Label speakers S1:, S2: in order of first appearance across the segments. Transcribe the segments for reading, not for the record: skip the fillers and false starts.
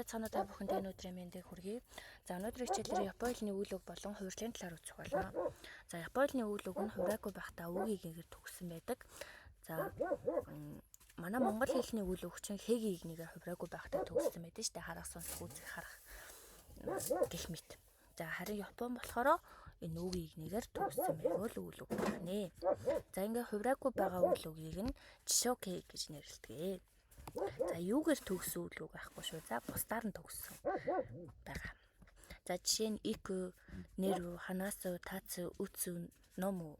S1: Байцгаана уу, та бүхэнд энэ өдрийн мэндийг хүргэе. За, өнөөдрийн хичээлээр Япон хэлний үйл үг болон хувирлын талаар үзэх болно. За, Япон хэлний үйл үг нь хувираагүй байхдаа үгийг игээр төгссөн байдаг. За, манай монгол хэлний үйл үг чинь хэгийн игнийгээр хувираагүй байхдаа төгссөн байдаг шүү дээ. Харах, сонсох, үзэх, харах гэх мэт. За, харин Япон болохоор энэ үгийн игнийгээр төгссөн байвал үйл үг байна. За, ингээ хувираагүй байгаа үйл үгийг нь жишокей гэж нэрлэдэг. За, юугаар төгссөн үйл үг байхгүй шүү. За, бусдаар нь төгссөн байгаа. За, жишээ нь 行く, 寝る, 話す, 立つ, 打つ, 飲む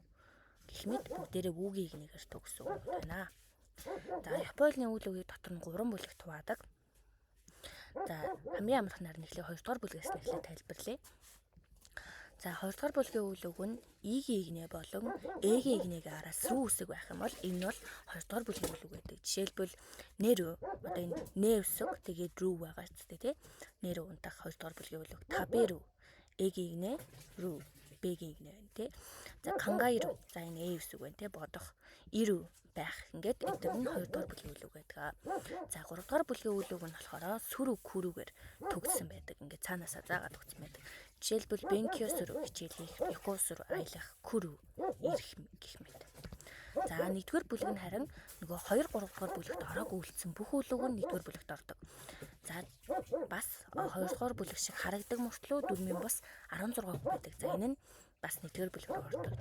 S1: гэх мэт бүгдээрээ үгийн нэгэр төгссөн үг байна. За, Японы үйл үгийг дотор нь 3 бүлэгт хуваадаг. За, хамгийн амархнаар нь эхлээ 2 дугаар бүлгээс нь эхлээ тайлбарлая. За, 2 дугаар бүлгийн үйл үг нь И-гийн игнэ болон Э-гийн игнэгийн араас る үсэг байх юм бол энэ бол 2 дугаар бүлгийн үйл үг гэдэг. Жишээлбэл, 寝る, одоо энэ ね үсэг, тэгээд る байгаа ч тий. 寝る унтах, 2 дугаар бүлгийн үйл үг. 食べる, Э-гийн игнэ, る, Б-гийн игнэ байна тий. За, 考える, за, энэ Э үсэг байна тий, бодох. いる, байх. Ингээд эдгээр нь 2 дугаар бүлгийн үйл үг байдаг. За, 3 дугаар бүлгийн үйл үг нь болохоор する, くる-гээр төгссөн байдаг. Ингээд цаанаасаа заагаад төгссөн байдаг. Жишээлбэл, 勉強する хичээл хийх, 旅行する аялах, 来る ирэх гэх мэт. За, нэгдүгээр бүлэг нь харин нөгөө 2 3 дугаар бүлэгт ороог үлдсэн бүх үйл үг нь нэгдүгээр бүлэгт ордог. За, бас 2 дугаар бүлэг шиг харагдаг мөртлөө дүрмийн бус 16 үг байдаг. За, энэ нь бас нэгдүгээр бүлэг рүү ордог.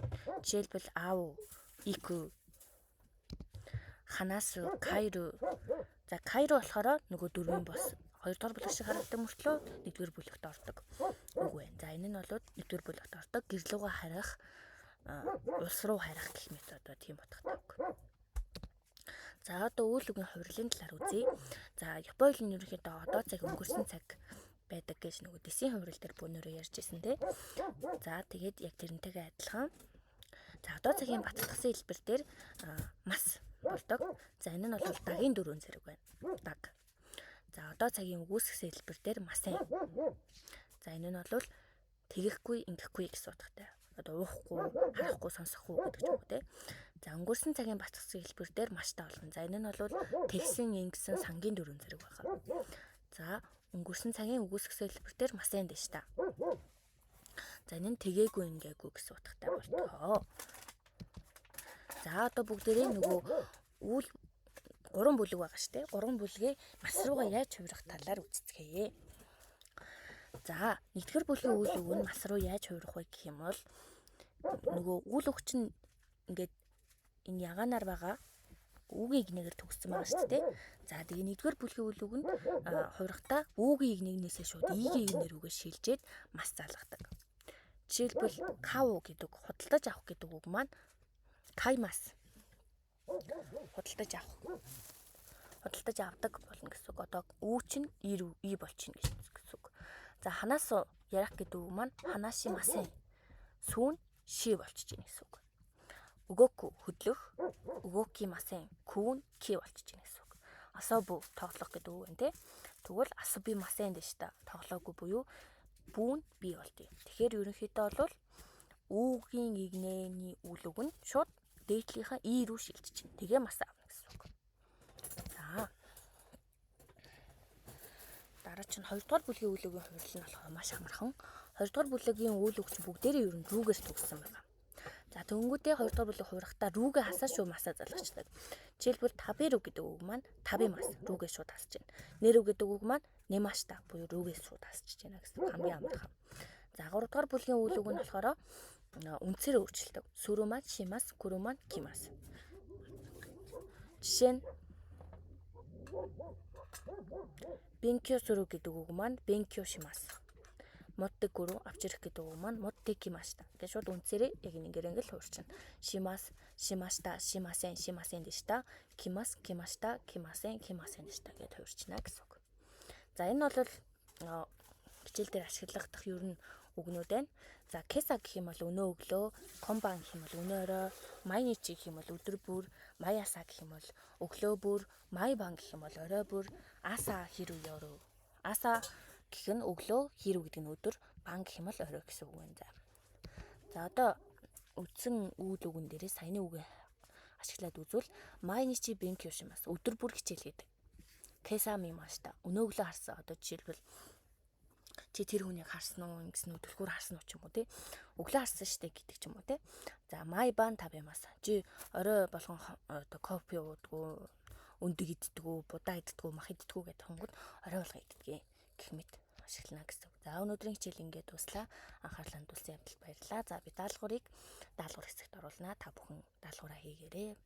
S1: Жишээлбэл, 会う, 行く, 話す, 帰る. За, 帰る болохоор нөгөө дүрмийн бус 2 дугаар бүлэг шиг харагдаг мөртлөө нэгдүгээр бүлэгт ордог үг байна. За, энэ нь бол нэгдүгээр бүлэгт ордог. Гэр лүүгээ харих, улс руу харих гэх мэт одоо тийм утгатай үг. За, одоо үйл үгийн хувирлын талаар үзье. За, Япон хэл нь ерөнхийдөө одоо цаг, өнгөрсөн цаг байдаг гэж нөгөө です-ийн хувирал дээр бөөнөрөө ярьж ирсэн, тий. За, тэгээд яг тэрнтэйгээ адилхан. За, одоо цагийн батлагдсан хэлбэр дээр ます болдог. За, энэ нь бол だ-гийн дөрвөн зэрэг байна. だ. За, одоо цагийн үгүйсгэсэн хэлбэр дээр ません. За, энэ нь бол тэгэхгүй, ингэхгүй гэсэн утгатай. Одоо уухгүй, харахгүй, сонсохгүй гэдэг ч юм уу, те. За, өнгөрсөн цагийн батлагдсан хэлбэр дээр ました болно. За, энэ нь бол тэгсэн, ингэсэн, сангийн дөрвөн зэрэг байна. За, өнгөрсөн цагийн үгүйсгэсэн хэлбэр дээр ませんでした. За, энэ нь тэгээгүй, ингээгүй гэсэн утгатай болтгоо. За, одоо бүгдээрээ нөгөө үйл гурван бүлэг байгаа шүү дээ. Гурван бүлгээ ます руугаа яаж хувирах талаар үздэцгээе. За, нэгдүгээр бүлгийн үйл үг нь ます руу яаж хувирах вэ гэх юм бол нөгөө үйл үг чинь ингээд энэ ягаанаар байгаа үгийн игнэгээр төгссөн байгаа шүү дээ. За, тэгээ нэгдүгээр бүлгийн үйл үг нь хувирахдаа үгийн игнэгнээсээ шууд игийн игнэр үгээ шилжээд ます залгадаг. Жишээлбэл, 買う гэдэг, худалдаж авах гэдэг үг маань 買います, худалдаж авах, худалдаж авдаг болно гэсэн үг. Одоо үү чинь и и болчихно гэсэн үг. За, 話す ярих гэдэг үг маань 話しません. す нь し болчихж байна гэсэн үг. 動く хөдлөх, 動きません, く нь き болчихж байна гэсэн үг. 遊ぶ тоглох гэдэг үг байна, те. Тэгвэл 遊びませんでした. Тоглоогүй буюу ぶ нь び болдъё. Тэгэхээр ерөнхийдөө бол үгийн игнэний үйл үг нь шууд дээдлийнхаа и рүү шилжиж байна. Тэгээ ます авна гэсэн үг. За. Дараа чинь 2 дугаар бүлгийн үйл үгийн хувирал нь болохоор маш амархан. 2 дугаар бүлгийн үйл үг чинь бүгдээрээ ер нь る-гээр төгссөн байгаа. За, тэгэнгүүтээ 2 дугаар бүлэг хувирахдаа る-гээ хасаа шүү ます-аа залгачдаг. Жишээлбэл, 食べる гэдэг үг маань 食べます, る-гээ шууд хасаж байна. 寝る гэдэг үг маань 寝ました буюу る-гээ шууд хасчихж байна гэсэн үг, хамгийн амархан. За, 3 дугаар бүлгийн үйл үг нь болохоор үндсээр өөрчлөлтөг. する маань します, 来る маань 来ます. Жишээ нь, 勉強する гэдэг үг маань 勉強します. 持ってくる авч ирэх гэдэг үг маань 持ってきました. Ингээд шууд үндсээрээ яг ингээд ингээл хувирчихна. します, しました, しません, しませんでした, 来ます, 来ました, 来ません, 来ませんでしたгэд хувирчна гэсэн үг. За, энэ бол хичээл дээр ашиглагдах ер нь үгнүүд байна. За, 今朝 гэх юм бол өнөө өглөө, 今晩 гэх юм бол өнөө орой, 毎日 гэх юм бол өдөр бүр, 毎朝 гэх юм бол өглөө бүр, 毎晩 гэх юм бол орой бүр, 朝, 昼, 夜. 朝 гэх нь өглөө, 昼гэдэг нь өдөр, 晩 гэх юм бол орой гэсэн үг байна. За. За, одоо үндсэн үйл үгэн дээрээ саяны үгээ ашиглаад үзвэл 毎日勉強します. Өдөр бүр хичээл хийдэг. 今朝見ました. Өнөө өглөө харсан. Одоо жишээлбэл, чи тэр хүнийг харсан уу, ингэсэн үү, түлхүүр харсан уу ч юм уу, тий. Өглөө харсан штэ гэдэг ч юм уу, тий. За, 毎晩食べます. Чи орой болгон одоо кофе уудгүй, өндөг иддэггүй, будаа иддэггүй, мах иддэггүй гэдэг хонгод орой болго иддэг гэх мэт ашиглана гэсэн. За, өнөөдрийн хичээл ингээд дууслаа. Анхаарлаа хандуулсан явдалд баярлалаа. За, би даалгаврыг даалгавар хэсэгт оруулнаа. Та бүхэн даалгавраа хийгээрэй.